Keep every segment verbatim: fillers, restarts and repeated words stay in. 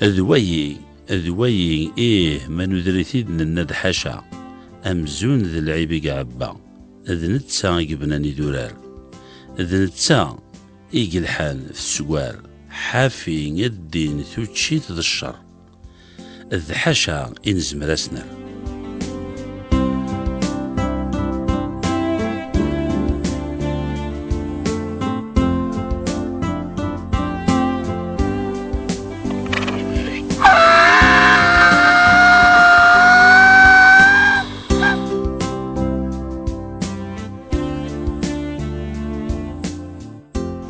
D wayi, d wayi, ih, ma nuder-it-id, nenna-d ḥaca, amzun d lɛib i iɛebba, d netta i yebnan idurar, d netta i yelḥan tesgar, ḥafi a ddin tuččit d ccer, d ḥaca i nezmer ad s-nerr.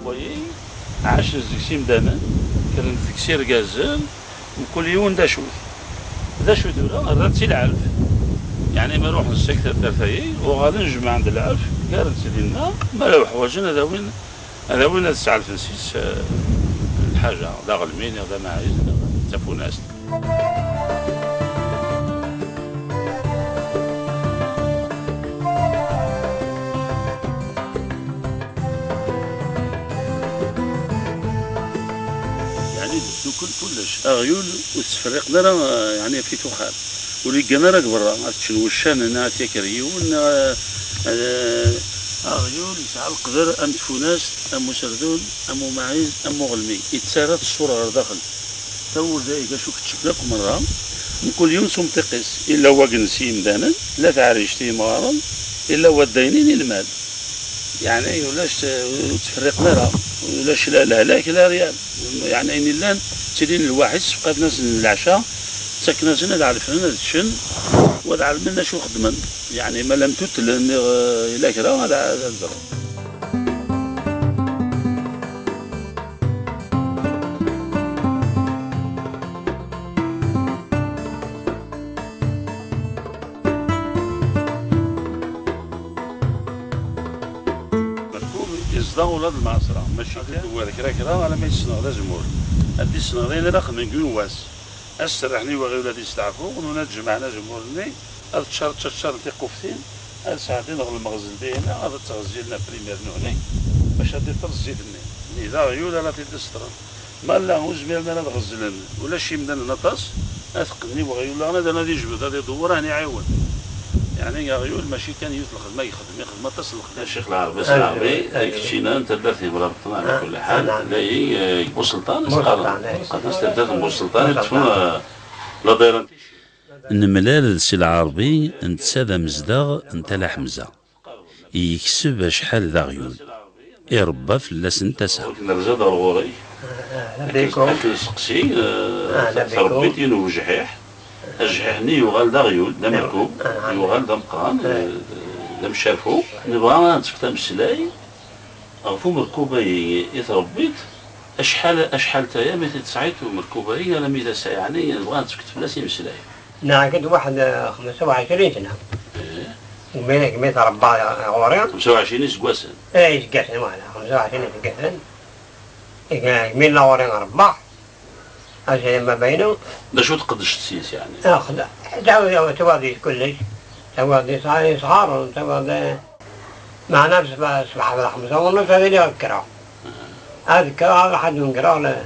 Wayi, ɛacen deg-s imdanen, kkren deg-s irgazen, mkul yiwen d acu-t. D acu tura, rran-tt i lɛelf. Yeɛni ma ruḥen seg taddart-ayi, uɣalen jemɛen-d lɛelf, garen-tt dinna, ma ara uḥwaǧen ad awin, ad awin ad sɛelfen s-is, eh, lḥaǧa, d aɣelmi, neɣ d amaɛiz, neɣ d tafunast. Yeɛni d ddukkel kullec. Aɣyul ur ttferriqen ara, eh, yeɛni ɣef ituxal. Ur yeggan ara deg berra, ad ččen wuccanen, neɣ ad t-yaker yiwen, neɣ, eh, eh, aɣyul yesɛa leqder am tfunast, am userdun, am umaɛiz, am uɣelmi. Yettarra-t ṣṣur ɣer daxel. Tawurda-agi acu keččmen akk merra, mkul yiwen s umṭiq-is. Illa wagnes i yimdanen, la taɛrict i yimɣaren, illa wadaynin i lmal. Yeɛni ulac, eh, ur ttferriqen ara, ulac la lehlak la rryal. Yeɛni ayen illan, ttilin lwaḥid, ssefqaten-asen leɛca, ttaken-asen ad ɛelfen, ad ččen, u ad ɛelmen d acu xeddmen. Yeɛni ma llan tutlen, niɣ, eh, yella kra, ad, ad ẓren. Merkub yezḍa ula d lmeɛṣra, mačči kan d kra kra, alamma yessenɣed azemmur. Ad d-issenɣed ayen ara xedmen deg yiwen wass. Ad serrḥen i waɣyul ad isteɛfu, nuna ad jemɛen azemmur-nni, ad ččar-, ččaččaren tiquftin, ad sɛeddin ɣer lmeɣzel dayna, ad tt-ɣezzilen après mernuhni, bac ad d-iṭṭer zzit-nni. Nni d aɣyul ara t-id-iseṭṭren. Ma llan ur zmiren ara ad ɣezlen, ulac imdanen aṭas, ad t-qqnen i weɣyul daɣen, ad, ad ijbed, ad idewwer, ad iɛiwen. Yeɛni aɣyul mačči kan yiwet lxedma yexdem, ixdem aṭas n lxedma. Ccix Lɛerbi, Ccix Lɛerbi, keččina n taddart n Imrabṭen, ɛla kulli ḥal, dayi, eh, deg Buselṭan, i s-qqaren. Qqaren-as taddart n Buselṭan, i ṭṭfen, eh, la dayra n Ticci. Nemlal d Si Lɛerbi, netta d amezdaɣ n Tala Ḥemza. Yekseb acḥal d aɣyul, irebba fell-asen tasa. Nerza-d ɣer ɣur-k. Ad k-nesteqsi, eh, tṛebbiḍ yiwen wejḥiḥ. Ajḥiḥ-nni yuɣal d aɣyul, d amerkub, yuɣal d ameqqran, eh, d amcafu. Nebɣa ad neṭṭef ameslay ɣef umerkub-agi i tṛebbiḍ. Acḥal, acḥal-aya mi t-id-tesɛiḍ umerkub-agi, alammi d ass-a, yeɛni nebɣa ad neṭṭef fell-as imeslay. Neɣ-d waḥed, eh, xemsa u ɛecrin sna. Ih. Gmi, gmi tṛebba ɣur-i. Xemsa u ɛecrin iseggasen. Eh, iseggasen, wala, xemsa u ɛecrin iseggasen. Gmi, gmi nella ɣur-i ṛebbaɣ. Ass-a ma bayna. D acu tqeddceḍ s-yes, yeɛni? Axda. Tawiḍ, tawiḍ kullec. Tawiḍ isɣaren, tawiḍ, eh, meɛna ṣṣbeḥ, ṣṣbeḥ d lxemsa u nnuṣ ad iliɣ kkreɣ. Ad kkreɣ, ad ruḥ ad d-megreɣ le-,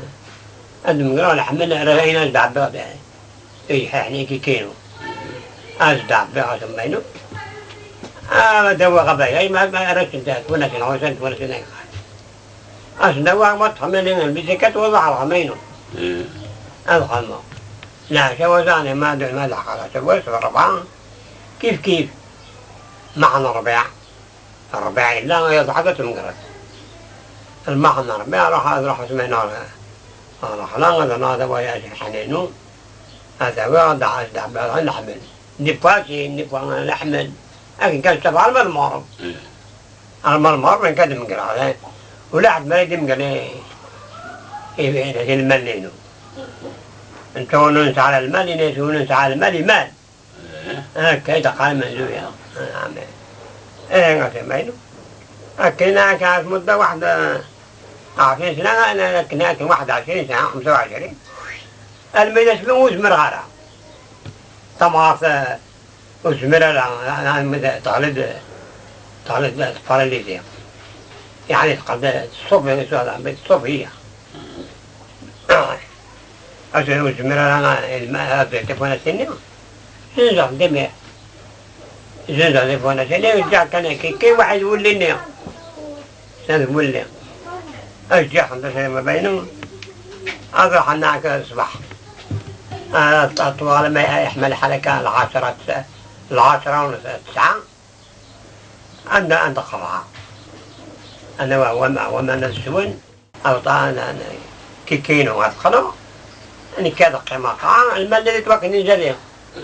ad d-megreɣ leḥmel, ara ayen ad d-ɛebbiɣ d-, ijḥiḥen-agi kinu. Ad d-ɛebbiɣ asemmaynu. Ad d-awiɣ abayay, ma, ma ara tent-, tfunasin, ɣur-sen tfunasin ay xal. Ad d-awiɣ ma txemmin lbisiklet, u ad ruḥeɣ ɣer maynu. Ih. Ad xemmeɣ. Leɛca wazaɣni ma d-, ma d-ḥqaɣ, tawaɣit d ṛebɛa, kif kif. Maɛna ṛbiɛ. Ṛbiɛ yella, iḍḥa d tmegreḍ. Lmax n ṛbiɛ, ruḥ, ad ruḥ asmi ɣer, ɣer lexla, ad naɣ d away ajeḥḥan-inu, ad awiɣ, ad d-ɛebbiɣ leḥmel. Des fois, des fois, leḥmel. Akken kan ttafeɣ alma lmeɣreb. Ih. Alma lmeɣreb, nekk ad megreɣ, eh. Ula ḥedd ma ara d-imegren i, i, i lmal-inu. Netta ur nesɛi ara lmal, ini-as ur nesɛi ara lmal, imal. Akka i d-qqaren imenzuyen. Amin. Eh, a timaynu. Akken akka tmudda waḥed, eh, ɛecrin sna, ana akken, akken waḥed ɛecrin sna, xemsa u ɛecrin. Almi d asmi ur zmireɣ ara. Tamɣart, eh, ur zmireɣ ara, eh, eh, teɣli-d, teɣli-d, tparalizi. Yeɛni teqqel-d, tṣubb, teṣubb-iyi. Atan ur zmireɣ ara ad ṭifunasin-nni. Zenzeɣ-d imir. Zenzeɣ tifunasin-nni, ǧǧiɣ kan kiki waḥed wulli-nni. Ad wulli. Ǧǧiɣ xemsa ma baynu. Ad ruḥen akka ṣṣbeḥ. Ad ṭṭuɣ alma yeḥma lḥal akka lɛecṛa, lɛecṛa u tesɛa. Anda, anda qerɛeɣ. Ana wa, wama, wama na swen. Awṭa, ana, ana, kikinu ad xleɣ. Nekk ad qqimeɣ qa, lmal di twakken izali.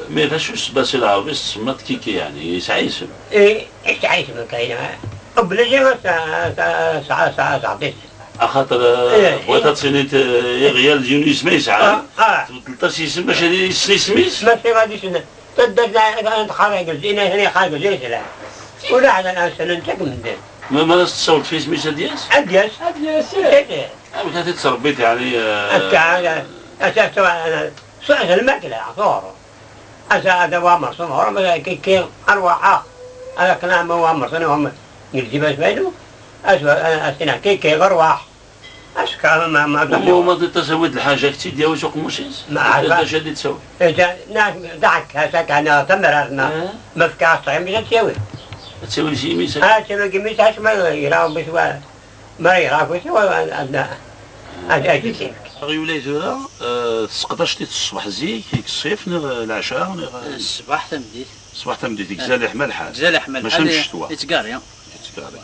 Mais d acu sebba si lɛerbi s tsemmaḍ kiki, yeɛni, yesɛa isem? Eh, yesɛa isem, kayna. Obligé ad s-, ad s-, ad s-, ad s-, ad s-, Axaṭer, eh, eh, bɣiɣ ad tiniḍ, eh, iɣyal d yiwen isem ay yesɛa. Ah, ah. Tbeddleḍ-as isem, maca ad yessen isem-is? Maca ad yessen. Taddart n Xaragez, ina hni Xaragez, ina hni. Ula ɛla nsenen tek medden. Ma, ma la s-tessawleḍ f isem-is ad d-yas? Ad d-yas. Ad d-yas, eh. Eh, eh. Amek ad t-id-tṛebbiḍ, yeɛni, eh? Akka, akka, akka, akka, s-, s lmakla, ɣur-m. Asa, ada wa merṣun, ɣur-m, asa, ki, ki, arwaḥ, ah. Ada kna ma wa merṣun, hum, ngelzib asmaylu. Asa, asa, ki, ki, arwaḥ. Aska ma, ma, ma, Uma, uma di tasawit lḥaǧa, k-tt-id-yawi s uqemmuc-is? Ma, d acu ad d-tawi? Iǧa, na, dɛak, hasa kan, tamrar, na. Eh? Ma fka-as ṭṭɛim, ad tt-yawi. Ad tt-yawi s yimi-s? Ah, ad tt-yawi s yimi-s, acu ma ira, bis wa, ma ira, bis wa, ad, ad, ad, ad, Aɣyul-a tura, eh, tesseqdaceḍ-it ṣṣbeḥ zik, deg ṣṣif, neɣ, eh, leɛca, neɣ, eh? Ṣṣbeḥ tameddit. Ṣṣbeḥ tameddit, deg, eh, zzal iḥma lḥal. Deg zzal iḥma lḥal, mačči am ccetwa. Yettgari. Yettgari.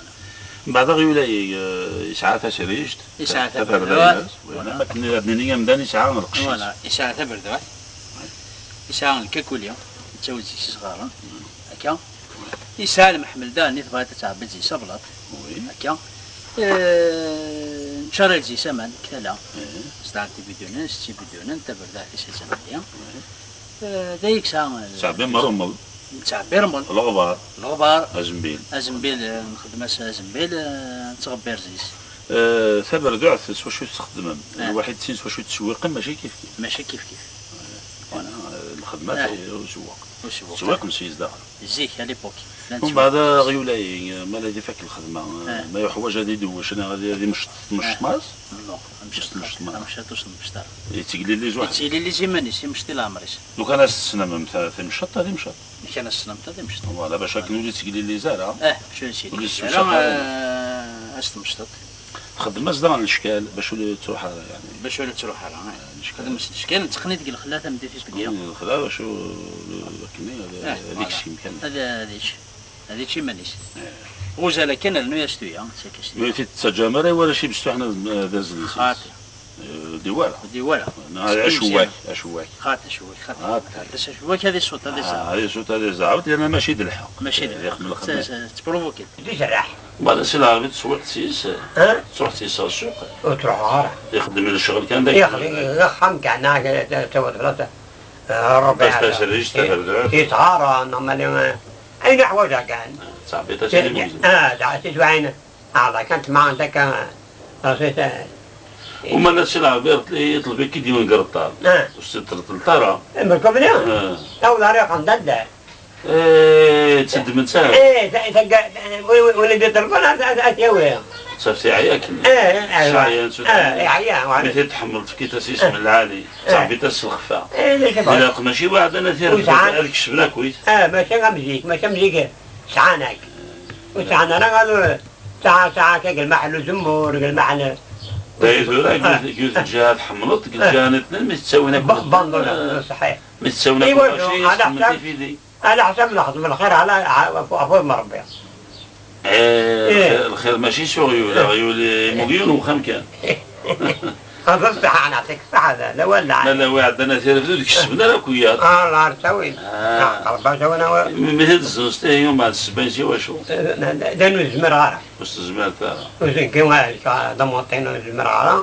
Mbeɛd aɣyul-agi, eh, yesɛa tasriǧt, yesɛa ta-, taberda-ines, voilà. Akken ad nini amdan yesɛa lqecc-is. Voilà, yesɛa taberduɛt, yesɛa lkakuli, yettawi-d seg yisɣaren, akka. Yesɛa lemḥmel daɣen i tebɣiḍ ad tɛebbiḍ deg-s ablaṭ, oui, akka. Eh, neččaray deg-s aman, deg tala. Eh. Sḍeɛent tibidunin, sett tibidunin, taberduɛt-is attan dagi. Oui. Eh, d ay yesɛa, eh, Ttɛebbi remḍ. Nettɛebbi remḍ. Leɣbar. Leɣbar. Azembil. Azembil, eh, nxeddem-as azembil, eh, nettɣebbir zzi-s. Eh, taberduɛt s wacu tettxeddmem? Eh. Lwaḥid sin s wacu ttsewwiqem, mačči kif kif. Mačči kif kif. Eh, voilà. Eh, lxedma, eh, usewweq. Usewweq. Tettewwiqem s yis daɣen. Zik, à l'époque. Umbeɛd aɣyul-agi, ma la d-ifak lxedma, eh, ma yuḥwaǧ ad idewwec, neɣ ad, ad imecṭ, tmecṭem-as? Non, amecṭ, amecṭ, amecṭ ur s-nmecṭ ara. Yettegliliz waḥd-s. Yettegliliz iman-is, imecṭ i leɛmer-is. Lukan ad s-tesnemmemt ta-, timceṭ, ad imceṭ. Lukan ad s-tesnemmemt, ad imceṭ. Voilà, bac akken ur yettegliliz ara. Eh, bac ur yettegliliz ara, eh, ad s-temceṭ. Txeddem-as daɣen leckkal, bac ur yettruḥ ara, yeɛni. Bac ur yettruḥ ara, eh. Eh, leckkal. Xdem-as leckkal, netteqqen-it deg lexla tameddit-is deg yiḍ. Deg lexla, bac ur, akken, eh, ad voilà, ikcem kan. Ad, ad yečč. Ad yečč iman-is. Eh. Ɣuzal akken, rnu-yas tuya, sak-as tuya. Mi t-id-tettaǧǧam ara i warrac i bestuḥen ad, ad azen-nsen. Xaṭi. Eh, d iwala. D iwala. Neɣ acewwak, acewwak. Xaṭi, acewwak, xaṭi. Xaṭi. Xaṭi, acewwak ad iṣuṭ, ad iẓer. Ah, ad iṣuṭ, ad iẓer. Yeɛni mačči d lḥeq. Mačči d lḥeq. Yeḥmel xedmet. Tt-, tt-, tprovoquer. D iserraḥ. Bala si lɛerbi teswiqt s-is. Ha? Teswiqt s-is ɣer ssuq. Ur truḥeɣ ara. Ixeddem lecɣel kan d axxam kan, ah, taweḍ bla ta-, eh, Rebbi. Bas tasrist, taberduɛt. Yesɣara, normal, eh, ayen uḥwaǧeɣ kan. Ttɛebbiḍ-as ayen i yegzem. Ah, da, tiswaɛin. Ah, da kan ṭṭmeɛ, da kan, ah, rṣit, eh. Uma la si lɛerbi yeṭleb-ik-id yiwen deg reṭṭal. Ah. Ur s-t-treṭṭleḍ ara. Eh, merkumni? Ah. Taweḍ ara iqen d adda. Eh, ttedmen-tt ara. Eh, ta-, ta-, wi-, wi-, win i d-iṭelben ad, ad, ad t-yawi. Ṣafi teɛya akken. Eh, eh, teɛya, eh, teɛya, mi t-id-tḥemmleḍ, tefkiḍ-as isem lɛali, eh, tettɛebbiḍ-as s lxeffa. Eh, d acu bɣiḍ? Ilaq mačči waɛd ana tireft ad kesben akk-it. Eh, mačči am zik, mačči am zik sɛan akk. Ur sɛan ara, ɣalu, sɛa, sɛa akka deg lmaḥel uzemmur, deg lmaḥel. Dayi tura, deg, ah, deg yiwet lǧiha tḥemmleḍ, deg, ah, lǧiha nniḍen mi tettawin akk. Ba-, banduna, ah, ṣaḥiḥ. Mi tettawin akk. Iwa lɣaci, ala ḥsab, tifidi. Ala ḥsab nexdem lxir ala, ɣef, ɣef wudem n Rebbi. Eh, eh. Lxir, lxir mačči s uɣyul, eh, aɣyul yemmug yiwen uxxam kan. Ɣef ṣṣeḥḥa, neɛṭik ṣṣeḥḥa, d, d awal lɛali. Ma la iɛeddan ad t-irfed ur d-kessben ara akk wiyaḍ. Ah, la rtawin. Ah. Rebbi rtawin awal. Mi, mi t-id-ẓẓen s tihi, umbeɛd ssebba-ines i wacu? Eh, d, d, d ayen ur zmireɣ ara. Ur s-tezmireḍ ara. Ur s-, d amuṭin ur zmireɣ ara.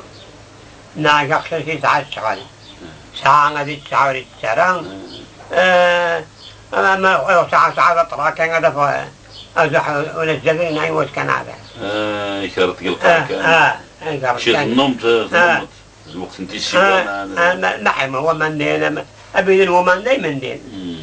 Neɣ aqcic yesɛa ccɣel. Sɛa ad yečč, sɛa ur yečč ara. Eh, ama, ama, sɛa, sɛa d aṭra kan ad af-, azuḥ, ula d zdagen, ay wass kan ɛad. Eh, ikerreḍ deg lqaɛ kan. Ah, ah, ikerreḍ kan. Tennummeḍ, ah, tennummeḍ. Lweqt n tisiwanin. Ah, ah, ma, ma ḥima waman din, ma, abiden waman daymen din. Hmm.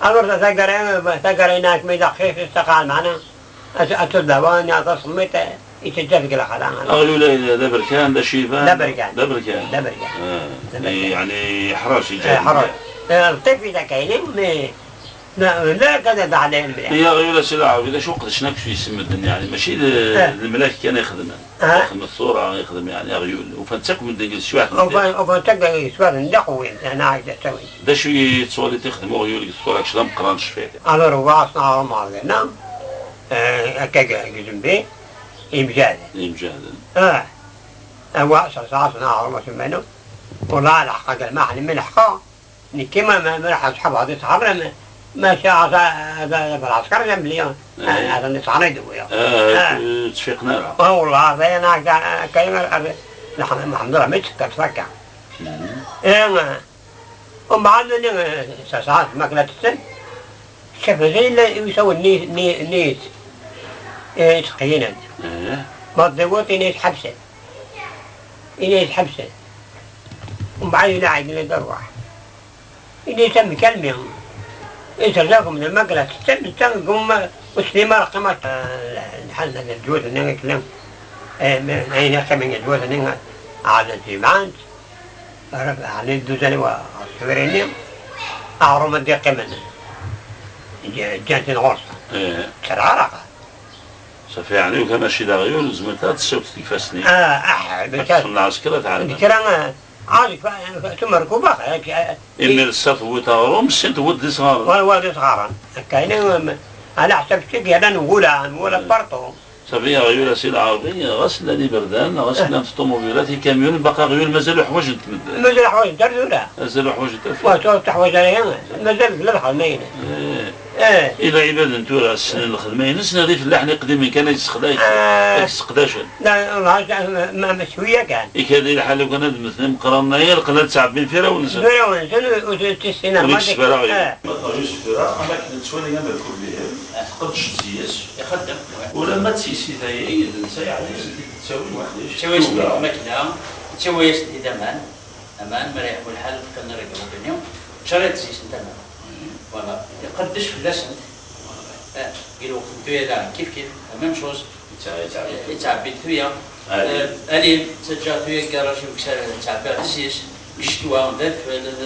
Alors, taggara, taggara-ina asmi d axxix, isteqɛed meɛna. At-, at-, ad d-awan, ad tasemmiḍt, yettaǧǧa deg lexla. Aɣyul-a d aberkan, d aciban? D aberkan. D aberkan. D aberkan. Ah, d aberkan. Yeɛni yeḥṛec, yeǧǧa. Eh, yeḥṛec. Eh, lṭif i takaynin, mais la, la, kada d aɛlayen mliḥ. I aɣyul-a, si Lɛerbi, d acu qedcen akk s yisem medden, yeɛni mačči d, eh, d lemlak kan i xedmen. Ah. Ixdem ṣṣura, ixdem, yeɛni, aɣyul. Ufan-tt akk medden deg teswiɛt n ddiq. Ufan, ufan-tt akk deg teswiɛt n ddiq, win, ana ak-d-attawi. D acu i tettwaliḍ ixdem uɣyul deg ṣṣura, kečč d ameqqran, cfiɣ. Alors, wa aṣen aɣrum ɣer dinna, eh, akka g-, g-, zembi, imǧaden. Imǧaden. Ah. Awa, ṣaṣa aṣen aɣrum asemmanen. Wallah, lḥeqqa, lmaḥen mi lḥeqqa. Nekki ma, ma, ma raḥ ad ḥebɣeɣ di ṣṣḥara, ma, ma caɛeɣ, a, a, a, ɣef lɛesker, d amli, a, eh, a, a, nesɛan i d-wwiɣ. Eh, ah, ur ttfiqen ara. Ah, wallah, d ayen akka, akka, akka, lḥemd-, lḥemdullah, mi d-tekker tfakka. Mhm. Eh, umbeɛd, nni, eh, sa-, sɛan tmakla tessen, ccafet yella iwsawen ni, ni, ni, eh, ttqeyyinen. Eh. Ma d-iwweḍ, ini-as ḥebsen. Ini-as ḥebsen. Umbeɛd, yella ɛegl d rrwaḥ. Ini-as am kalmi. Iserdakum d lmakla tetten, netta gum uslim ara qqimat, eh, lḥal n lǧuwat-nni i yellan. Eh, ayen iqqimen deg lǧuwat-nni, ɛadent jemɛent. Ɛni dduzan-iw ɣer tefri-nni, aɣrum ad d-iqqimen. Ǧ-, ǧǧan-ten ɣur-sen. Eh. Tterɛaraqen. Ṣafi, yeɛni, ukan mačči d aɣyul, zemrent ad tessiwḍent deg ifassen-ik. Ah, ah, ad tṣenneɛ lɛesker, ad tɛelmeḍ. Kra, ah, ah, tumerkuba, ah, ah, imir tessa tewwiḍ aɣrum, syin tewwiḍ d isɣaren. Wa, wa d isɣaren. Akka, ini, um, ɛla ḥsab ccik yerna nwula, nwula partout. Ṣafi, aɣyul-a si Lɛerbi, ɣas llan iberdan, ɣas llant ṭumubilat, ikamyun, baqi aɣyul mazal uḥwaǧent medden. Mazal uḥwaǧent ar tura. Mazal uḥwaǧent ar tura. Wa, tura teḥwaǧ ara, mazal fell-as lxedma-ines. Eh. Eh. I lɛibad n tura ssnen lxedma-ines, neɣ d ifellaḥen iqdimen kan ay ssexda-, ah, ay sseqdacen? La, la, ma, ma, ma cwiya kan. Ikad-iyi lḥal lukan ad mmten imeqqranen-aya, yeqqen ad ttɛebbin firawen-nsen. Firawen-nsen, ur, ur, ur tessineɣ. Ur ma yekseb ara aɣyul. Ma teɣyust tura, am akken nettwali amerkub-ihin, tqeddec-d yes. Ixeddem. Ulamma d tisi daya, d netta yeɛni i s-d-yettawin weḥd-s. Yettawi-as-d lmakla, yettawi-as-d aman. Aman, mi ara yeḥmu lḥal, qqlen ara deg Robinio, ččar-it s-, s-, tama. Voilà. Iqeddec fell-asent. Eh, deg lweqt n tuya daɣen, kif kif, la même chose. Yettɛebbi, yettɛebbi. Yettɛebbi tuya. Alim. Eh, alim, ttaǧǧa tuya deg garaj, yukes-, yettɛebbi ɣef yes-is, deg ccetwa, d adfel, d,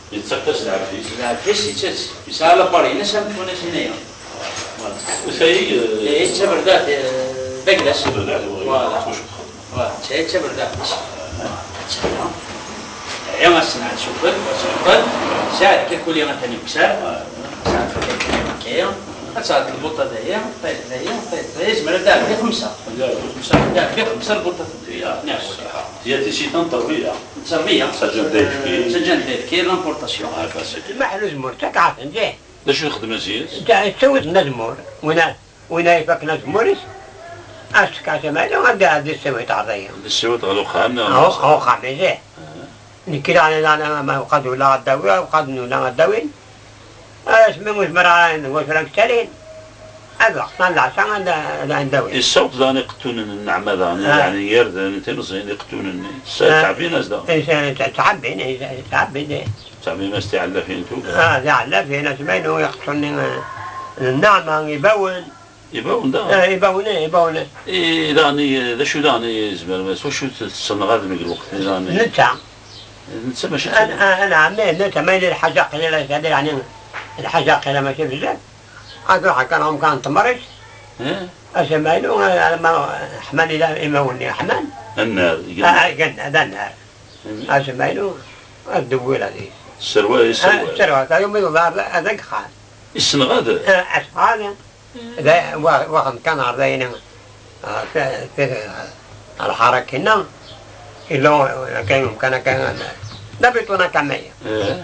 Yettak-as lɛafis. Lɛafis yettak-as. Yesɛa lapari-ines am tfunasin-aya. Voilà. Tayi, eh, eh, d taberdaɛt, eh, d agla-s. Taberdaɛt, voilà. Voilà. Tayi d taberdaɛt-is. Aya, asen-nɛad sufel, sufel. Sɛad kakuli atan yukes-as. Sɛad kakuli atan yukes-as. Ad tɛad lbuṭa dayi, ṭayet dayi, ṭayet dayi. Zemreɣ ad ɛebbi xemsa. Ad ɛebbi xemsa. Ad ɛebbi xemsa lbuṭa. Ya, ya. Tiyati si tan terbiya. Terbiya. Ttaǧǧant ayefki. Ttaǧǧant ayefki, l'importation. Ah, facile. Maḥlu zemmur, ttakeɣ-asen, zih. D acu i xedmen zik? Ttawi-ten azemmur. Win a, win a ifakken azemmur-is, ad s-tefk tamali, ad, ad d-tessiweḍ ɣer dayi. Ad d-tessiweḍ ɣer uxxam, neɣ ɣer uxxam, zih. Nekk daɣen, daɣen, ma uqad ula ad d-awiɣ, uqad nula ad d-awin. Asmi ur zmireɣ ara, d wacu ara k-ttalin. Ad ɣ-ṭṭan leɛca, ad, ad, ad d-awin. Yessaweḍ daɣen iqettunen n nneɛma daɣen, ah, yeɛni irden, timẓin, iqettunen-nni. Ah. Ttɛebbin-as daɣen. Eh, ttɛebbin, eh, ttɛebbin, eh. Ttɛebbin-as tiɛellafin tuga. Ah, tiɛellafin, asmaynu, iqettunen, eh, n nneɛma, ibawen. Ibawen daɣen? Eh, ibawen, eh, ibawen. I daɣen, i, d acu daɣen i zemren, s wacu tessenɣadem deg lweqt-nni daɣen? Netta. Netta mačči d, a, a, anɛam, eh, netta ma yella lḥaǧa qlila, yeɛni lḥaǧa qlila mačči bezzaf. Ad ruḥ kan ɣer umkan n temrict. Eh? Asamaynu, eh, ma ḥman ila imawen-nni ḥman. Annar, ah, ah, igan d annar. Mm. Asamaynu, ad d-wwil ad is-, sserwa, ah, sserwa. Sserwa, ta yumi d-ḍar, ad agxan. Issenɣad? Ah, asɣan. Da, wa-, waxen kan ɣer dayen, ah, fi, fi, ɣer lḥara kinna, illa kan yumkan akka, d abiṭun akka maya. Eh.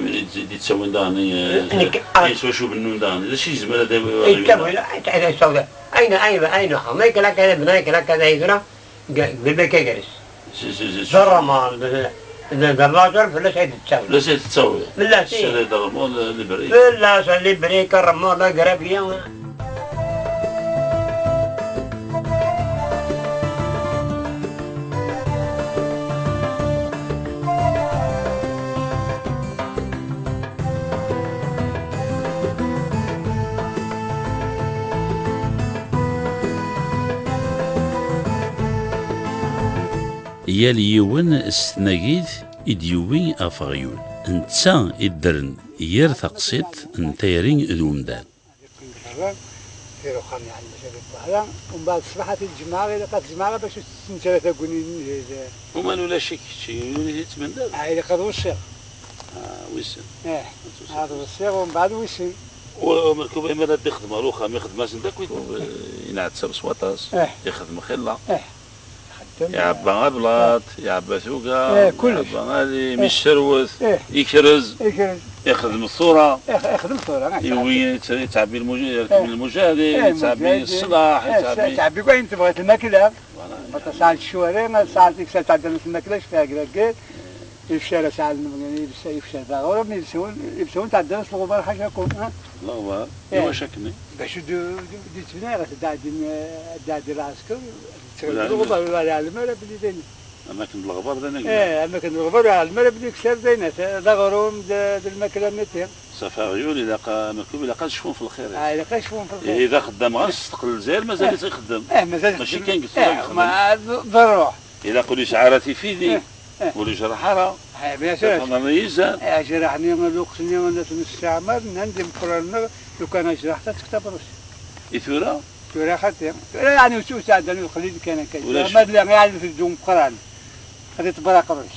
Idammen i d-, i d-yettawin daɣen, eh, Nekk, ah. Ayen s wacu bennun daɣen. D acu yezmer ad d-yawi aɣyul-a? Yettawi, yettawi. Ayen, ayen, ayen, ayen, ayen, ayen, ayen, ayen, ayen, ayen, ayen, ayen, ayen, Baba-k agerrez. Si, si, si, si. D rrmel, d, d, d lajer fell-as ay d-tettawi. Fell-as ay tettawi. Fell-as, ih. Ssala d rrmel, lebrik. Fell-as lebrik, rrmel, agrabya. Yal yiwen s tnagit i d-yewwi ɣef uɣyul. Netta i ddren ger taqsiṭ n tayri d umdan. Yeqqim deg berra, deg uxxam, yeɛni, maca deg wahda. Umbeɛd ṣṣbeḥ ad t-id-jemɛeɣ, ilaq ad t-jemɛeɣ bac ur tettnettat tagunin. Uma ulac-ik kečč, yiwen i t-yettmendal? Ah, ilaq ad weṣṣiɣ. Ah, wissen. Eh, ad weṣṣiɣ. Ad weṣṣiɣ, umbeɛd wissen. U Merkub, imi ara d-ixdem ɣer uxxam, ixdem-asen-d akk i, eh, inɛettab s waṭas. Eh. Ixdem xilla. Eh. Ixeddem. Iɛebba ablaṭ, eh, iɛebba tuga, eh, kullec. Iɛebba alim, eh, isserwet, eh, ikrez, ikrez, ixdem ṣṣura, ix-, ixdem ṣṣura, ah, iwi, yettɛebbi lmuj-, yerkeb, eh, lmujahid, eh, yettɛebbi lmujahid, ṣṣlaḥ, eh, yettɛebbi, yettɛebbi akk ayen tebɣiḍ, lmakla. Voilà. Ma tesɛa ccwari, ma tesɛa tiksa tɛeddan s lmakla, cfiɣ agraggir. Ibeccer asɛal n, ibeccer, ibeccer d aɣrum, ibeccer, ibeccer tɛeddan s lɣubar ḥacakum, ha? Lɣubar? Eh. Iwacu akken? Bac ur d-, ur d-, ur d-yettbin ara, ad d-ɛeddin, ad d-ɛeddi lɛesker, ad d-ttɣil lɣubar, ur iɛlem ara belli d ayen. Am akken d lɣebar d anagma. Eh, am akken d lɣebar, ur iɛlem ara belli ikser d ayen, d aɣrum, d, d lmakla nniḍen. Ṣafi aɣyul, ilaq, Merkub, ilaq ad cfun f lxir. Ah, ilaq ad cfun f lxir. Ihi d axeddam, ɣas s teql Lezzayer, mazal-it ixeddem. Eh, mazal ixeddem. Mačči kan deg tura, eh, ixeddem. Ma d, d rruḥ. Ilaq ur yesɛi ara tifidi, eh, eh, ur yejreḥ ara. Eh, bien sûr. Ixeddem am yizan. Eh, ajraḥ-nni, lweqt-nni, n At Nseɛmar, nnan-d imeqqranen, lukan ajraḥ, ad tektab rruḥ. I tura? Tura xaṭi. Tura, yeɛni, ur ttɛeddan ur qlil kan akka. Ulac. Ma d la, yeɛni, teddu meqqran. Ad iṭebber aqerruc.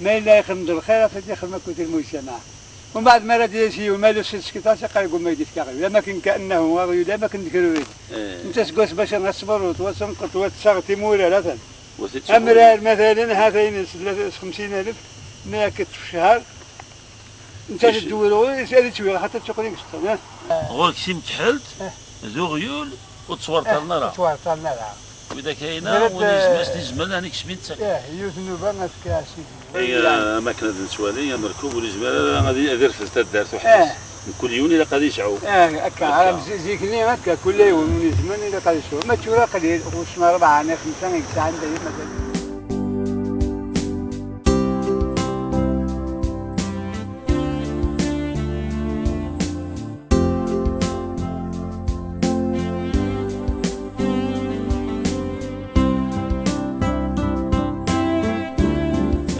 Ma yella ixdem-d lxir, ad t-ixdem akked lmujtamaɛ. Umbeɛd, mi ara d-yas yiwen, ma yella s tsekkit, ad s-iqqar deg umay di tkaɣi. Am akken kaannahu aɣyul, am akken d kra ur yelli. Eh. Netta seg wass bac ad tṣebreḍ, wa tenqeḍ, wa tessaɣ timura, atan. Wa tettcewwil. Amrar, matalan, ha-t-ayen s, s xemsin alef, mi akka tefcehar, netta ad d-tewwi, ad yettwi, xaṭer ttuqni deg sṭan, ha? Ɣur-k timekḥelt, eh, d uɣyul, ur ttwarṭalen ara. Eh, ur ttwarṭalen ara. Widak ayna, win yezmer, s tizmal, ɛni kesmin-tt akka. Eh, yiwet nnuba ad fkeɣ a sidi. Ay, am akken ad nettwali, amerkub ur yezmir ara ad, ad irfed taddart weḥd-s. Eh. Mkul yiwen ilaq ad yesɛu. Eh, akka, akka. Ara zi-, zik-nni akka, kul yiwen win yezmer ilaq ad yesɛu. Ma d tura qlil, ɣur-sen rebɛa neɣ xemsa i yesɛan dayem mazal.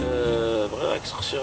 Eh, bɣiɣ ad k-seqsiɣ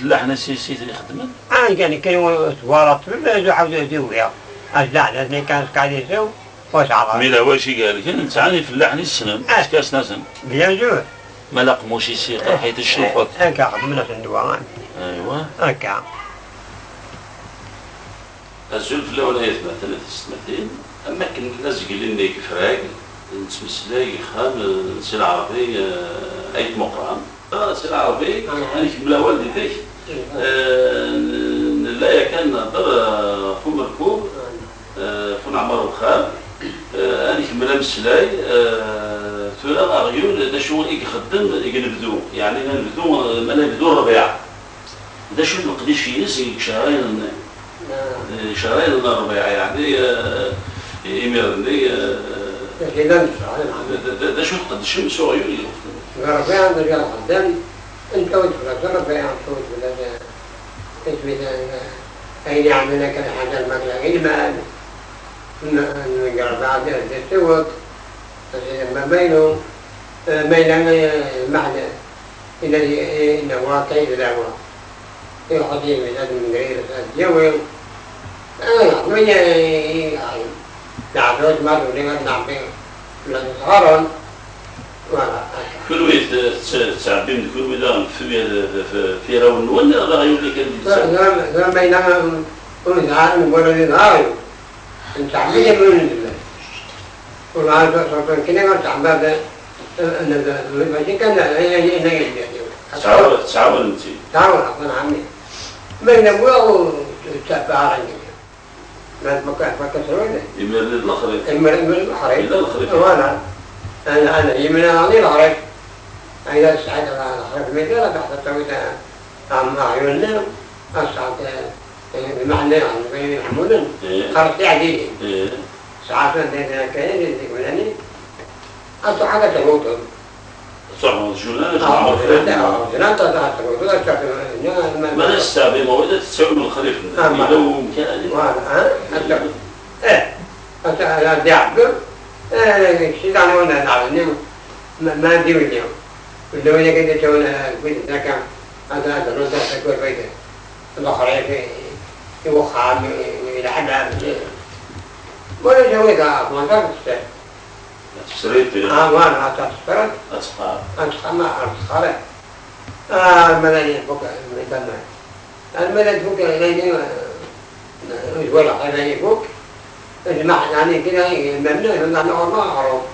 ifellaḥen ass-is i t-ixeddmen? Ah, kan, kan, twalaḍ, d uḥawd d uwiɣ. Azlaɛd, azlaɛd kan, skayesew, wasɛaḍ. Mi lehwa i s-igerken, nesɛa ifellaḥen i ssnen, eh, skarsen-asen. Bien sûr. Ma la qmuc-is iqerḥ-it, eh, ccufeḍ. Eh, akka, xedmen-asen ddwa. Aywa. Akka. Azul fell-awen ay atmaten a tisetmatin. Am wakken azgel-nni deg Frag, nettmeslay deg uxxam, eh, n Si Lɛerbi, eh, Ayt Muqran. Ah, Si Lɛerbi, ah, ad nkemmel awal di tek. Eh, n-, nella yakan nehder, eh, ɣef umerkub, eh, ɣef uneɛmar uxxam. Eh, ad nkemmel ameslay, eh, tura aɣyul d acu i ixeddem deg unebdu, yeɛni anebdu, eh, ma la yebdu rrbiɛ. D acu n leqdic-ines deg icehrayen-nni? Ah. Deg icehrayen n rrbiɛ, yeɛni, eh, imir-nni, eh, d, d, d, d acu tqeddcem s uɣyul? Deg rrbiɛ, nella nxeddem, anta ur tebɣa rrbiɛ, anta ur tebɣa, eh, isem-is, eh, ayen yeɛnan akka lḥaǧa, lmakla, i lmal, n, n, deg rrbiɛ, d, d, d, d, d, d, d, d, d, d, d, d, d, Eh, ma yella, eh, meḥna, yella, eh, yella wa, kay d lawa. Iruḥ ad yemlal ad mengri, ad yawi. Ah, ma yella, eh, leɛbud, ma d-uli ad nɛebbi, la ẓɣaren. Voilà, akka. Kunwi t-, t-, tettɛebbim d kunwi daɣen f-, f-, f-, firawen-nwen, neɣ d aɣyul kan d-yettan? La, la, la, ma yella, um, ur nesɛi ara newwala di ḍhar-iw. Nettɛebbi kan ur nzemmer. Ur nesɛi ara sulṭan kan, ur nettɛebbi ara, eh, n-, n-, mačči kan, eh, eh, eh, eh, eh, eh. Tettɛawan-, tettɛawanem-tt-id? Tettɛawan, aql-aɣ ɛemmi. Ma yella wwiɣ ur tt-, ur tt-, ara nzemmer. Ma tfakka, tfakka srud. Imir-nni d lexrif. Imir, imir d lexrif. Yella lexrif. Voilà. Ana, ana, yemla ɣni lexrif. Ayda sɛid lexrif mi dara, taḥta tawit, am, aɣyul-nni, asɛad, eh, lmeḥna, yeḥmulen. Eh. Xaref tiɛdilin. Eh. Sɛa kan d, d, kan d, d, d, d, ad truḥ ad tɛudeḍ. Truḥeḍ juna, ah, juna, juna, juna, juna, juna, juna, juna, juna. Ma la testeɛbiḍ, wala tettawim lexrif. Ah, ma. Yella umkan. Voilà, ah, akka. Eh, akka, la diɛebbi. Eh, kečč daɣen wana daɣen, ma, ma di wili. Wala wala kan tettawim, eh, wid zaka, ad, ad run tasekwa bayda. Lexrif i, i wexxam, i, i leḥbab, i, wala jawi da, ma d. Tesriṭ. Ah, voilà, ad tesriṭ. Ad txar. Ad txar, ma ad txar. Ah, alma d ayen ifuk, alma d ayen ifuk, ayen, eh, ur twalaḍ ara ifuk. Jmaɛ, yeɛni, kra, iman-nneɣ, iman-nneɣ, ɣur-neɣ aɣrum.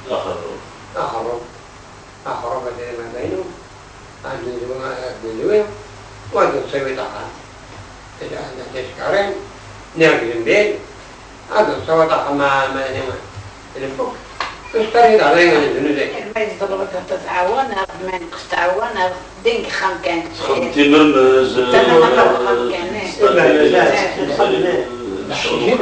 Aɣrum. Aɣrum. Aɣrum, ad d-iman d ayen. Ad d-nezwi, ad d-nezwi, u ad d-nṣiwi ṭaxan. Ticekkarin, neɣ deg lembil, ad d-nṣiwi ṭaxan ma, ma, ma, nfuk. Ur s-terri d ɛla n ddnub dagi. Ma yezḍelbeḍ ad tɛawaneḍ, ma yenqes tɛawaneḍ, din deg uxxam kan. Txeddem timermez, tama, tama deg uxxam kan, eh. Zdi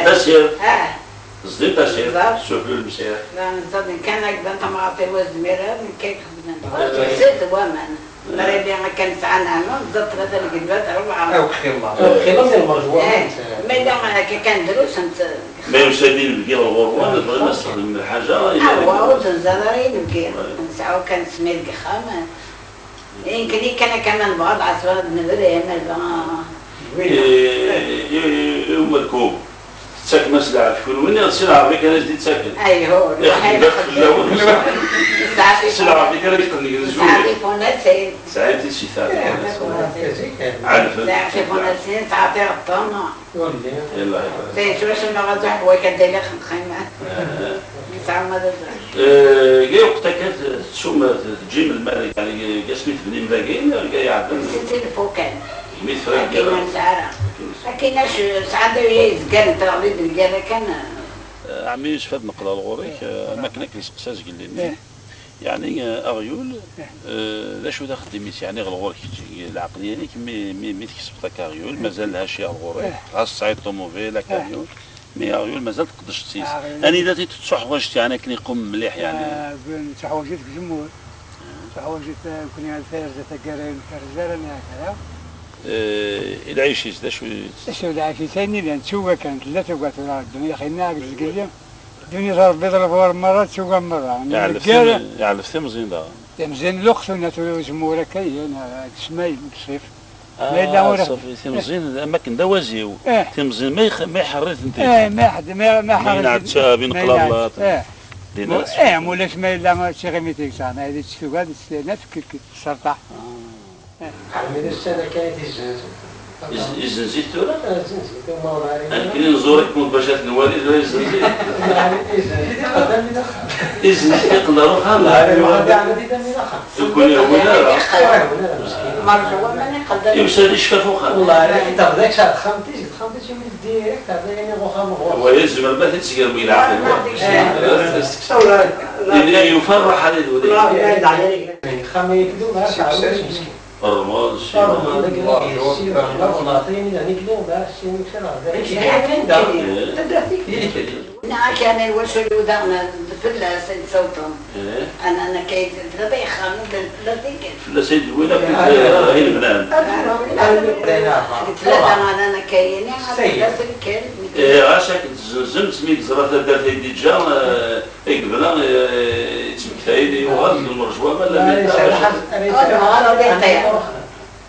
tasirt. Ah. Zdi tasirt, sufell lemsiḥ. La, neẓẓad kan akk d tamɣart-iw, ur zmireɣ, nekk ay ixedmen. Ur tefsiḍ waman. Mara yili akka nesɛa nneɛma, neẓẓad tlata n lgelbat, rebɛa. Akk xilla. Akk xilla, si lmerjwa. Eh, ma yella akka kan drus, nett-, ma yusa-d inebgi ɣer ɣur-wen, bɣin ad s-xedmen lḥaǧa, awa, ur tenẓad ara inebgi. Nesɛa kan ssmid deg uxxam. Inkni kan akka ma nebɣa ad ɛeṣbeɣ ad nebder, eh, ma nebɣa. I, i, i umerkum, tettakem-as lɛaf kunwi, neɣ si lɛerbi kan as-d-ittaken? Ayhuh, iqdec fell-awen. Si lɛerbi kan as-d-iqqen deg tzuli. Sɛa tifunasin. Sɛa tisita. Ɛelfen. Sɛa tifunasin, sɛa tiɣeṭṭen. Yella, yella. Tayet wacu neɣ ad uḥwaǧ ad d-iliɣ nxima. Aha. Nesɛa ma d azal. Eh, deg lweqt akka tettum, teǧǧim lmal, yeɛni, deg asmi tebnim dagi, neɣ deg iɛeddan? Seg tilfu kan. Mi tefra. Akken ur nesɛi ara. Akken acu, sɛan d aya yezgan teɣli-d lgara kan. Eh, ɛemmi Yusef, ad neqqel ɣer ɣur-k, eh, am akken ad k-nseqsi azgel-nni. Yeɛni, eh, aɣyul, eh, d acu d axeddim-is, yeɛni, ɣer ɣur-k kečč, lɛeqliya-inek, mi, mi, mi tkesbeḍ akka aɣyul, mazal lhaci ɣer ɣur-k, ɣas tesɛiḍ ṭumubil, akamyun, mi aɣyul mazal tqeddceḍ-it. Anida t-id-tettuḥwaǧeḍ, yeɛni, akken iqum mliḥ, yeɛni? Ah, nettuḥwaǧ-it deg uzemmur. Nettuḥwaǧ-it, eh, nekkni ar tayerza taggara, ur nkerrez ara, neɣ kra. Eh, i lɛic-is, d acu i? D acu lɛic-is? Ayen yellan, d tuga kan, tella tuga tura, ddunit, axi-nni, deg zgelli. Ddunit Rebbi d lbur merra, d tuga merra. Iɛellef tim-, iɛellef timẓin daɣen. Timẓin luqtuna tura uzemmur akka, yan, deg ssmay, deg ṣṣif. Ah, ma yella ur ṣafi, timẓin, am akken d awaziw. Eh. Timẓin, ma yx-, ma iḥerr-itent. Eh, ma iḥed-, ma, ma iḥerr-itent. Yenɛettab, ineqlalat. Eh. Din as-, eh, mulac ma yella tiɣimit deg-s, ma yella tugad, tefk-, tsertaḥ. Ah. Ɛemmi d ussan akka i t-izzenzen. Iz-, izzenz-it tura? Ah, izzenz-it, ma ur ɛri. Akken i nẓur ikun bac ad t-nwali, tura izzenz-it. Izzenz-it, iqqel d ammi d axxam. Izzenz-it, iqqel d ammi d axxam. Ur ɛri, ma d ɛemmi d ammi d axxam. Ur ken-ihwi ara. Ur ihwi ara, meskin. Merǧu waman iqqel d ammi. Yusa-d icfa f uxxam. Wellah, ara k-d-tebda ksa texxamt-is, texxamt-is imi direct, tebda yani uxxam ɣur-s. Wa yezmer ma t-id-tger mi leɛqel. Ah, ma d-iksa. Ini yufa rraḥa di dwel. Wellah, ma d-ɛemmi. Axxam-agi d ugar, meskin. Rrmel, ssiba. Rrmel, d akken i d-yessi, rrmel, rrmel, aṭayen i d-nekni, d ass-inu kra, d akken i d-nekni, da. Eh. Taddart-ik. Nniɣ-ak, ana iwacu yuda fell-as i d-sawṭen. Eh. Ana, ana kay d baba yexxamen d fell-as i kan. Fell-as ay d-wwin akk i d-, i lebnan. Tlata, ana, ana kay-ini, fell-as i kan. Eh, ɣas akken tzenzem-tt mi yeẓra taddart ay d-iǧǧa, eh, ay yebna, eh, yettmektayen, yuɣal d lmerjwa, ma llan. Ur nebɣa ara ad iṭṭir.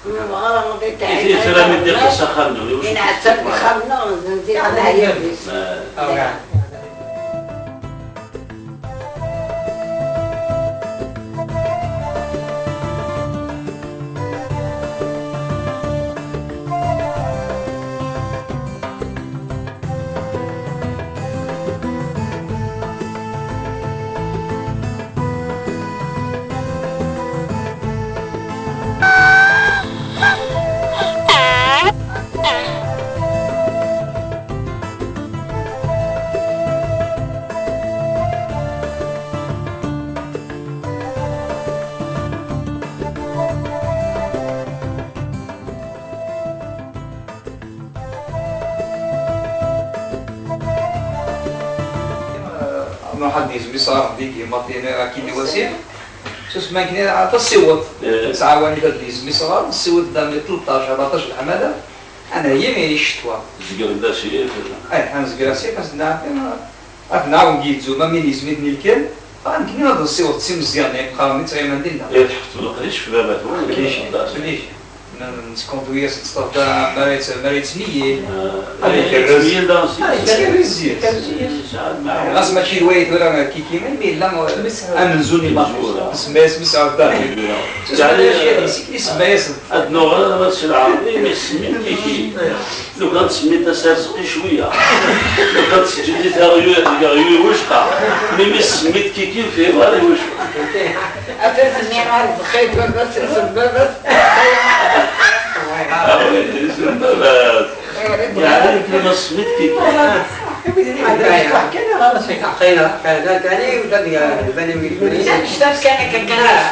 Ur nebɣa ara ad iṭṭir. Tura mi d-iqqel s axxam-nneɣ, iwacu? Inɛetteb deg uxxam-nneɣ, nzid neɛya fell-as. Nruḥ ad d-yezmi ṣṣraf deg Maṭini, akin i wasif. Susma akken i tasiweḍ. Eh. Nesɛa wanida ad d-yezmi ṣṣraf, nsiweḍ da mi tleṭṭac, rbeɛṭac leḥmala. Ad nheyyi i ccetwa. Zegren d asif. Eh, ad nezger asif, ad s-d-nɛeddi, ad nɛawen deg yizum, am win yezmiten i lkan. Ah, nekkni ad nsiweḍ s imeẓyanen, imeqqranen i ttɣiman dinna. Eh, tḥettmem leqdic f baba-twen. Leqdic, leqdic. N-, neskunṭwi-as ttafda mi ara yett-, mi ara yettmeyyil. Ah, ad ikerrez. Yettmeyyil daɣen s. Ah, yettkerriz yes. Yettkerriz yes. Yesɛa lmeɛna. Ɣas mačči d waya tura kiki, mi yella amenzu n imaṭi. Amenzu. Nsemma-yas Mis Ɛebdan. Amenzu. Yeɛni, isemma-yas. Ad nuɣal ɣer Si Lɛerbi, mi s-semmint kiki. Lukan tsemmiḍ-as Arezqi cwiya. Lukan teǧǧiḍ-i taɣyu-, taɣyu i wacqa. Mi mi tsemmiḍ kiki, ur fhimeɣ ara i wacu. Atan nniɣ Arezqi, baba-s, isem baba-s. Ah oui, isem baba-s. Yeɛni, lukan tsemmiḍ kiki. Atan cctaf kan akka, kan, kan.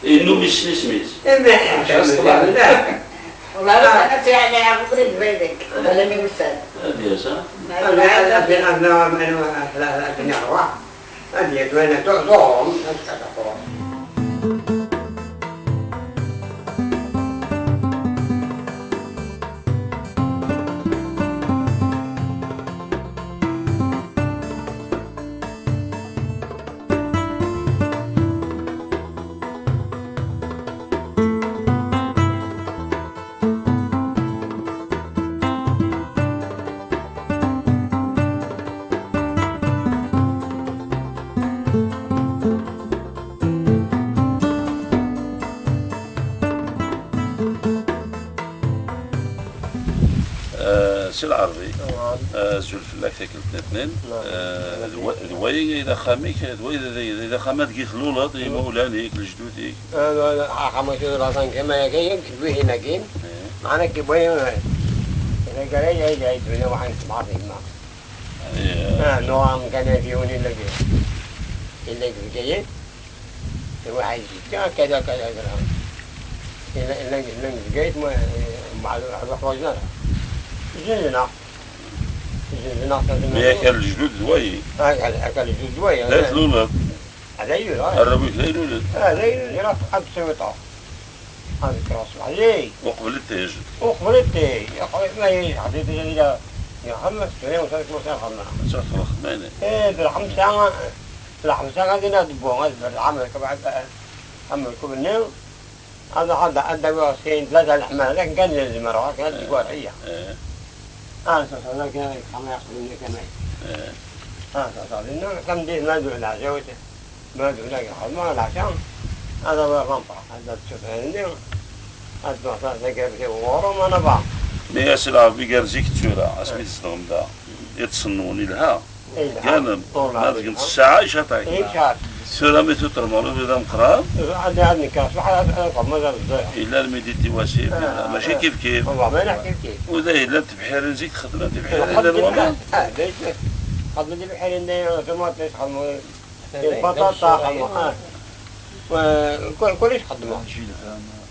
Yennum yessen isem-is. Ula d nekk ad tt-yeɛni ɣef ubrid n baba-k, wala mi yusa-d. Ad d-yas, ha? Ad d-yas, ha? Ad d-yas, wala tuɣum, ad d-taqum. Eh, Si Lɛerbi, eh, azul fell-ak tikkelt nniḍen. Eh, d wa-, d wayi i d axxam-ik, d wayi d, d, d axxam-a deg i tluleḍ, imawlan-ik, lejdud-ik? Eh, axxam-ik d laẓan kama yakan, d wihin-agi. Eh. Meɛna ki wayi, eh, ila gara ya, ya, ya, dunya waḥan sebɛa di gma. Eh. Ah, nuɣa amkan-agi win illa deg, illa deg Bgayet. Iruḥ yezga, kada, kada, kada. Illa, illa, illa deg Bgayet, ma, ma, ma ḥwaǧen ara. Zzenzen-aɣ. Zzenzen-aɣ. Mi akka lejdud d wayi. Ah, akka, akka lejdud d wayi. D ay tluleḍ. D ay yura. Arraw-ik d ay lulen. Ah, d ay lulen. Ila, ad tsewiṭ-aɣ. Ad kkreɣ ṣṣbeḥ zik. Uqbel iṭij. Uqbel iṭij. Uqbel ma yejḥed iṭij ad ila, yaxem, tura yusa-d kusa yaxem. Ad tafeḍ lxedma-inek. Eh, d lxemsa, d lxemsa ad ina debbu, ad berrɛeɣ amerkub, ad, amerkub-nni. Ad, ad, ad awiɣ sin, tlata leḥmala, d akken kan zemreɣ, akken ad deg warḥiya. Eh. Ah, ṣaṣa, d akken ad yexxam yaqbel-nni kan ay. Eh. Ah, ṣaṣa, dinna, tameddit ma d-, d lɛaca. Ma d-, d lɛaca, ad awiɣ lampar, ad d-tṣuḍ-nni, ad d-tṣuḍ tagrabt i ɣur-m, ad nabɣa. Mi as-ilɛeb igerrez-ik tura, asmi tzedɣem da, iṭsen-nwen ilha. Ilha. Ganem, ma deg n ssaɛa icaṭ-ik. Icaṭ. Tura mi tutrem ɣer ubrid ameqqran. Ad, ad nekkeɣ ṣṣbeḥ, ad, ad nqemm, ad nẓer. Yella lmidi n tiwasin, ah, mačči kif kif. Wallah, ma yella kif kif. Uda yella tebḥirin zik txeddmen tebḥirin, llan waman. Ah, ah, xeddmen tibḥirin, ṭumaṭic, xeddmen. Lbaṭaṭa, ah. Wa-, kul-, kullec xeddmeɣ.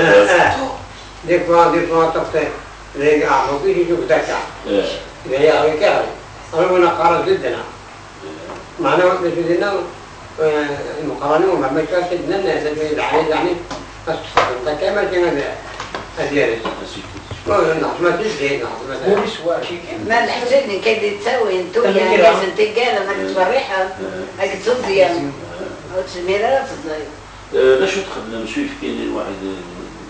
Ah, ah. Des fois, des fois, ṭṭfet, les gars, donc, ils jouent d'accord. Eh. D'ailleurs, avec elle, on a encore de dinner. Meɛna d acu dinna, eh, imeqqranen, ma mačči akka d-nnan, d acu i d-ɛni, d ɛni, ad s-txedmeḍ akka, mačči ad, ad yares. Ur nehḍem-as i zzit, nehḍem-as. Ur iswa. Ma leḥsab n kan yettawin, tuya, Tamira. Akken tiggal, ad k-ttberriḥen, ad k-ttuẓyen. Ur tezmir ara ad teẓẓay. Eh, d acu txedmem s uyefki-nni lwaḥid, eh,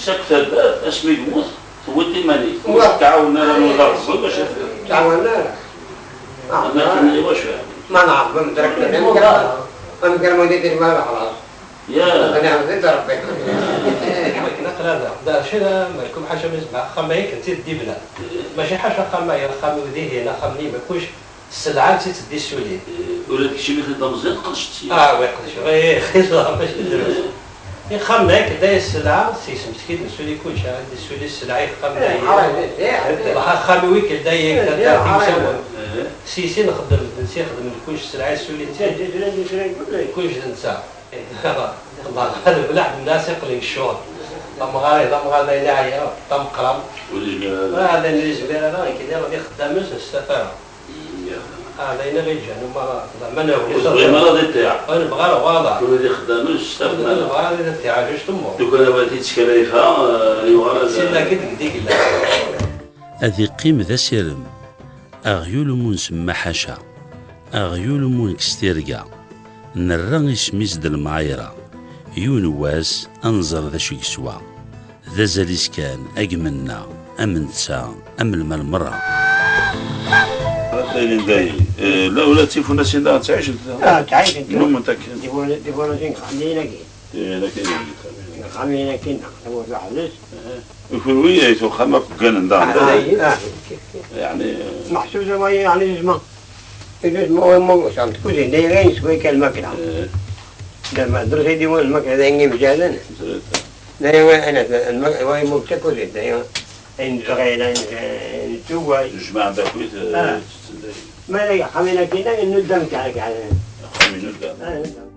Yesɛa-k taddart, asmi yemmut, tewwiḍ iman-ik. Ur tɛawen ara nnuda Rebbi bac ad tɛawen ara. Anna kenni wacu yeɛni? Ma nɛreḍ ad nedrek amgar, amgar ma d-idir ma xlaṣ. Ya. Ad nɛawed di Rebbi. Akken aql-aɣ da. Da, acu da, malkum ḥaca mi zmeɛ axxam-a akken tt-id-ibna. Mačči ḥaca axxam-a, axxam-iw dihin, axxam-nni, ma kullec, sselɛa tt-id-ssuli. Ula d keččini d ameẓyan, tqedceḍ sya. Ah, wi qedceɣ, ih, ih, mačči drus. Ixxamen-a akken da, sselɛa, s-, yesmekti-d, nessuli kullec, ah, ad d-issuli sselɛa, ixxamen-a, ih, ih, ih, ih. Axxam-iw akken da, ih, da, da, ih, timsawen. Eh. Si, si nxeddem, si xedmen kullec, sselɛa yessuli-tt-id. Kullec d netta. Allah, hada bellah, nnas iqlin ccɣel. D amɣar, d amɣar d ayen iɛeyyen, d ameqqran. Ur yezmir ara. Ah, d ayen ur yezmir ara, nekk d ixeddamen s tafara. Mm, ya. Ah, d ayen i ɣ-yeǧǧan, ma, ma nehwi. Ur tebɣim ara ad iṭṭiɛ. Ur nebɣi ara, wala. Ur d ixeddamen s tafara. Ur nebɣi ara ad iṭṭiɛ, justement. Lukan ad t-id-teskar ayfa, eh, yuɣal ad... Sinna kid deg digla. Ad iqqim d asirem. Aɣyul umu nsemma ḥaca, aɣyul umu nekkes tirga, nerra isem-is d lemɛayra, yiwen n wass ad nẓer d acu i yeswa. D azal-is kan, a gma-nneɣ, am netta, am lmal merra. Ayen dayen, eh, la ula d tifunasin daɣen ttɛicent da? Ah, ttɛicent. Nnument akken. Tifuna-, tifunasin xemlin-agi. Tifuna-agi. Xemlin-agi, tamurt uḥlis. Aha. Kunwi ay tuxxam akk gganen daɣen. Ah, ah, ah. Yeɛni, eh, meḥsub ma yeɛni jisma. Jisma, wa ma, wa, sant kuzin, da yeɣin s way kan lmakla. Eh. Da ma drus ay d-iwan lmakla, da yeɣin mjaden. Zrita. Da yeɣin, ana, da, lmak-, wa yemmug s kuzin, da yeɣin, ayen zɣil, ayen, ayen tuway. Jemɛen d akuyt, eh, ah. Tetten dayen. Ma la yaxxam-in akkin, da yennuddam kan, kan. Axxam yennuddam. Ah, yennuddam.